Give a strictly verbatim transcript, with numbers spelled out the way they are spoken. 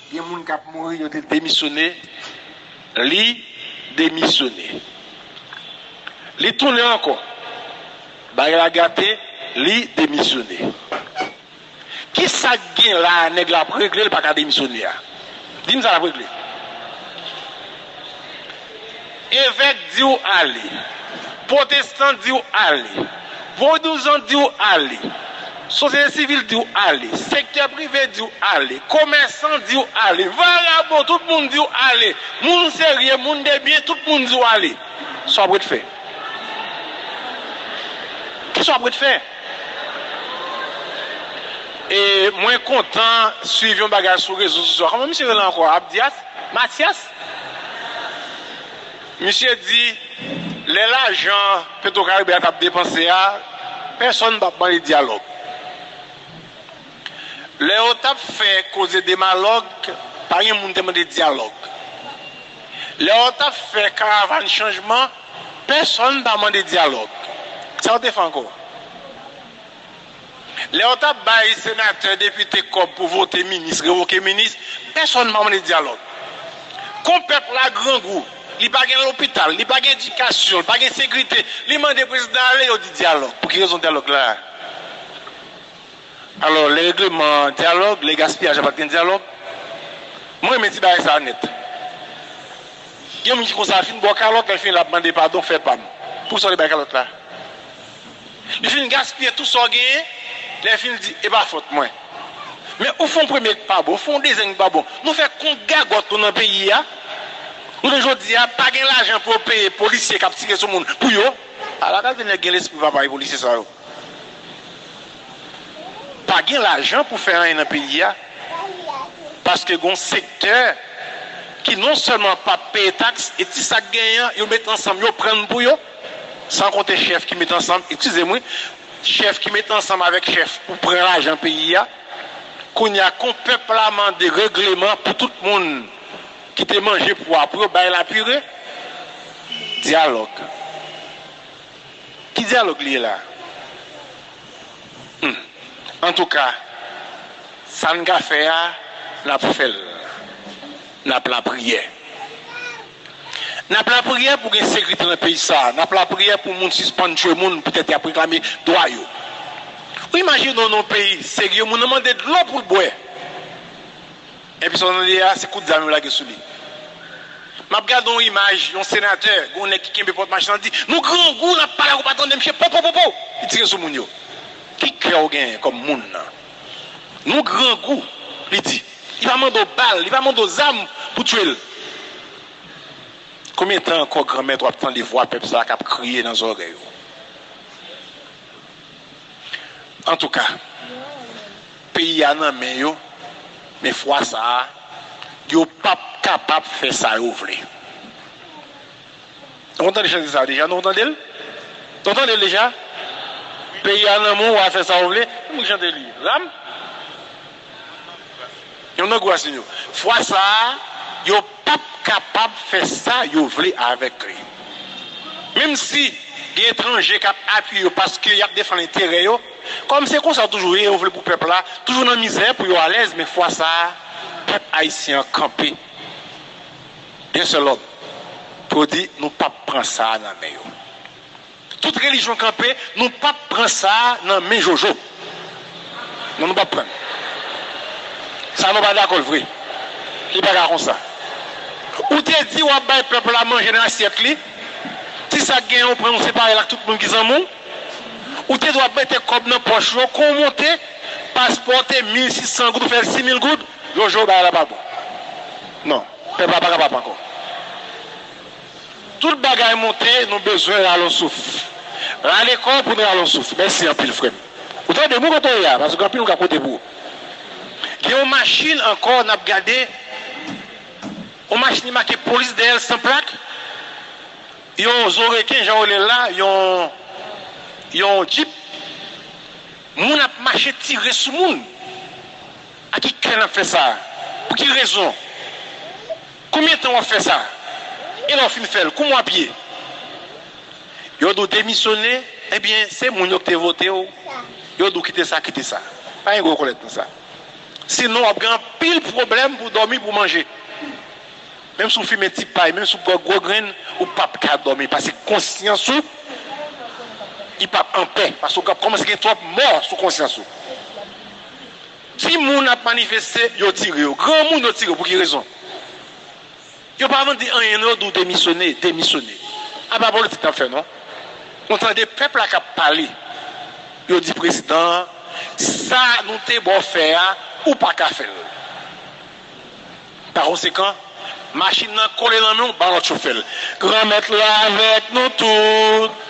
Gen moun k ap mouri, yo te demisyone, li demisyone. Li tounen ankò. Bagay la gate, li demisyone. Kisa k gen la a nèg la ap regle, l pa ka demisyone a? Di m sa l ap regle. Evèk di w ale. Pwotestan di w ale. Vodouzan di w ale. Sosyete sivil di w ale. Sektè prive di w ale. Komèsan di w ale. Vagabon, tout moun di w ale. Moun serye, moun de byen, tout moun di w ale. Sa w ap ret fè? Kisa w ap ret fè? E mwen kontan swiv yon bagay sou rezo sosyo. Kòman misye rele ankò? Abdias? Matyas? Misye di, lè lajan Petwokaribe a t ap depanse a, pèsonn p ap mande dyalòg. Lè yo t ap fè koze demalòg, pa gen moun te mande dyalòg. Lè yo t ap fè karavàn chanjman, pèsonn pa mande dyalòg. Sa yo te fè ankò? Lè yo t ap bay senatè, depite kòb pou vote minis, revoke minis, pèsonn pa mande dyalòg. Kon pèp la grangou, li pa gen lopital, li pa gen edikasyon, li pa gen sekirite, li mande prezidan ale, yo di dyalòg. Pou ki rezon dyalòg la? Alò, lè regleman dyalòg, lè gaspiyaj la pa t gen dyalòg. Mwen renmen ti bagay sa a nèt. Gen moun ki konsa, fin ba w kalòt, lè fini l ap mande padon, fè pa m. Poukisa w te bay kalòt la? Li fin gaspiye tout sa w genyen, lè fini l di, e pa fòt mwen. Men ou fè yon premye k pa bon, ou fè yon dezyèm k pa bon. Nou fè kont gagòt nou nan peyi a. Jounen jodi a, pa gen lajan pou yo peye polisye k ap tire sou moun pou yo. Ala kalite nèg gen lespri papa e polisye sa yo. Pa gen lajan pou fè anyen nan peyi a. Paske gen yon sektè ki non sèlman p ap peye taks, e ti sa k genyen an, yo met ansanm, yo pran l pou yo. San konte chèf ki met ansanm, eskize m wi, chèf ki met ansanm avèk chèf pou pran lajan peyi a. Kounye a, kon pèp la mande regleman pou tout moun ki te manje pwa pou yo bay la pire, dyalòg. Ki dyalòg li ye la? Hmm. Antouka, sa n ka fè a, n ap fè l. N ap lapriyè. N ap lapriyè pou gen sekirite nan peyi sa a. N ap lapriyè pou moun sispann tchwe moun poutèt y ap reklame dwa yo. Ou imajine w nan yon peyi serye, moun nan mande dlo pou l bwè. Epi sa w tande a, se kout zam yo lage sou li. M ap gade yon imaj, yon senatè, gen yon nèg ki kenbe pòt machin lan, di, nou grangou, n ap pale ak ou pa tande, misye, po, po, po, po, li tire sou moun yo. Ki kè w genyen kòm moun nan? Nou grangou, li di. Li pa mande w bal, li pa mande w zam pou tchwe l. Konbyen tan ankò, Granmèt, w ap tande vwa pèp sa a k ap kriye nan zòrèy ou? Antouka, peyi a nan men yo, men fwa sa a, yo p ap kapab fè sa yo vle. Nou konn tande chante sa a deja, nou konn tande l? Nou tande l deja? Peyi a nan men w, w a fè sa w vle. Ki moun ki chante li? Ram? Yon nan gwo asin yo. Fwa sa a, yo p ap kapab fè sa yo vle avèk li. Menm si gen etranje k ap apiye yo paske y ap defann enterè yo, kòm se konsa yo toujou ye, yo vle pou pèp la toujou nan mizè, pou yo alèz, men fwa sa a, pèp ayisyen an kanpe. Yon sèl lòd, pou yo di, nou p ap pran sa a nan men yo. Tout relijyon kanpe, nou p ap pran sa a nan men Jojo. Non, nou p ap pran l. Sa nou pa dakò l vre. Li pa ka konsa. Ou te di w ap bay pèp la manje nan asyèt li. Ti sa k genyen, ou pran, ou separe l ak tout moun ki zanmi w. Ou te di w ap mete kòb nan pòch ou, kon w monte, paspò te mil sis san goud, ou fè l sis mil goud. Jojo, bagay la pa bon. Non, pèp la pa kapab ankò. Tout bagay monte, nou bezwen rale yon souf. Rale kò pou n rale yon souf. Mèsi anpil, frè m. Ou tande, mwen kote w ye a, paske anpil moun ka kote pou ou. Gen yon machin ankò, n ap gade, yon machin ki make polis dèyè l san plak, yon zo reken, jan yo rele l la, yon, yon djip. Moun ap mache tire sou moun. A ki kè n ap fè sa? Pou ki rezon? Konbyen tan w ap fè sa? E lè w fin fè l, kòman w ap ye? Yo di w demisyone, ebyen, se moun yo ki te vote w. Yo di w kite sa, kite sa. Pa gen gwo kòlèt nan sa. Sinon, w ap gen anpil pwoblèm pou dòmi, pou manje. Menm si w fimen ti pay, menm si w pran gwo grenn, ou p ap ka dòmi. Paske konsyans ou, li p ap anpè. Paske w ap kòmanse gen twòp mò sou konsyans ou. Timoun ap manifeste, yo tire yo. Granmoun, yo tire yo. Pou ki rezon? Yo pa vin di anyen, non, yo di w demisyone, demisyone. A pa politik n ap fè, non. Nou tande pèp la k ap pale. Yo di prezidan an, sa nou te ba w fè a, ou pa ka fè l. Pa konsekan, machin nan kole nan men w, ba lòt chofè l. Granmèt la avèk nou tout.